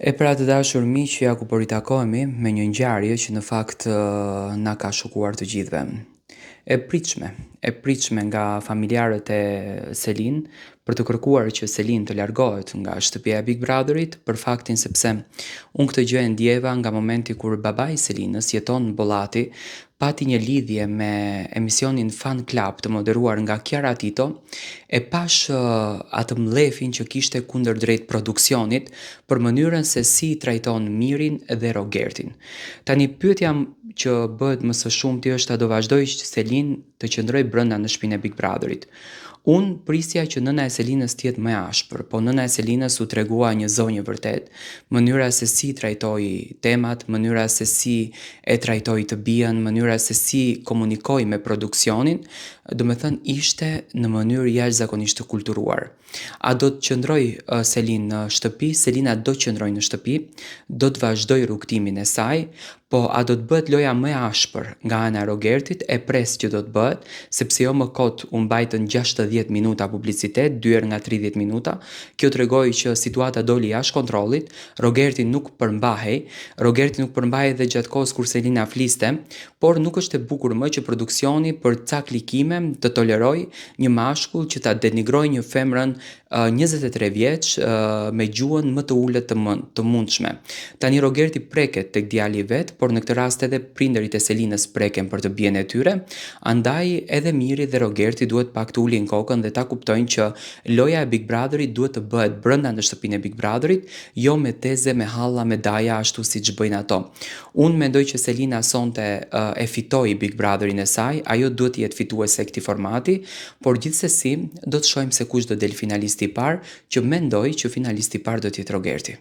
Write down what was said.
E pra të dashur miq, ja ku po ritakohemi me një ngjarje që në fakt na ka shokuar të gjithëve. E pritshme, e pritshme nga familjarët e Selin për të kërkuar që Selin të largohet nga shtëpia e Big Brotherit për faktin sepse unë këtë gjë e ndjeva nga momenti kur babai i Selinës, Jeton Bollati, pati një lidhje me emisionin Fan Club të moderuar nga Kiara Tito, e pashë atë mllefin që kishte kundërdrejt produksionit për mënyrën se si i trajton Mirin dhe Rogertin. Tani pyetja që bëhet më së shumti është a do vazhdojë Selin të qëndrojë brenda në shtëpinë e Big Brotherit. Unë prisja që nëna e Selinës të jetë më e ashpër, po nëna e Selinës u tregua një zonjë e vërtetë, mënyra se si trajtoi temat, mënyra se si e trajtoi të bijën, mënyra se si komunikoi me produksionin, domethënë ishte në mënyrë jashtëzakonisht të kulturuar. A do të qëndrojë Selin në shtëpi? Selina do të qëndrojë në shtëpi, do të vazhdojë rrugëtimin e saj, Po a do të bëhet loja më e ashpër nga ana e Rogertit, e pres që do të bëhet, sepse jo më kot u mbajtën 60 minuta publicitet, dy herë nga 30 minuta, kjo tregoi që situata doli jashtë kontrollit, Rogerti nuk përmbahej, Rogerti nuk përmbahej dhe gjatë kohës kur Selina fliste, por nuk është e bukur më që produksioni për ca klikime të tolerojë një mashkull që ta denigrojë një femrën 23 vjeç me gjuhën më të ulët të, të mundshme. Tani Rogerti preket tek djali i vet, por në këtë rast edhe prindërit e Selinës preken për të bijën e tyre, andaj edhe Miri dhe Rogerti duhet pak të ulin kokën dhe ta kuptojnë që loja e Big Brotherit duhet të bëhet brenda në shtëpinë e Big Brotherit, jo me teze, me halla, me daja ashtu siç bëjnë ato. Unë mendoj që Selina sonte e fitoi Big Brotherin e saj, ajo duhet të jetë fituese e këtij formati, Por gjithsesi, do të shohim se kush do del finalisti i parë, që mendoj që finalisti i parë do të jetë Rogerti.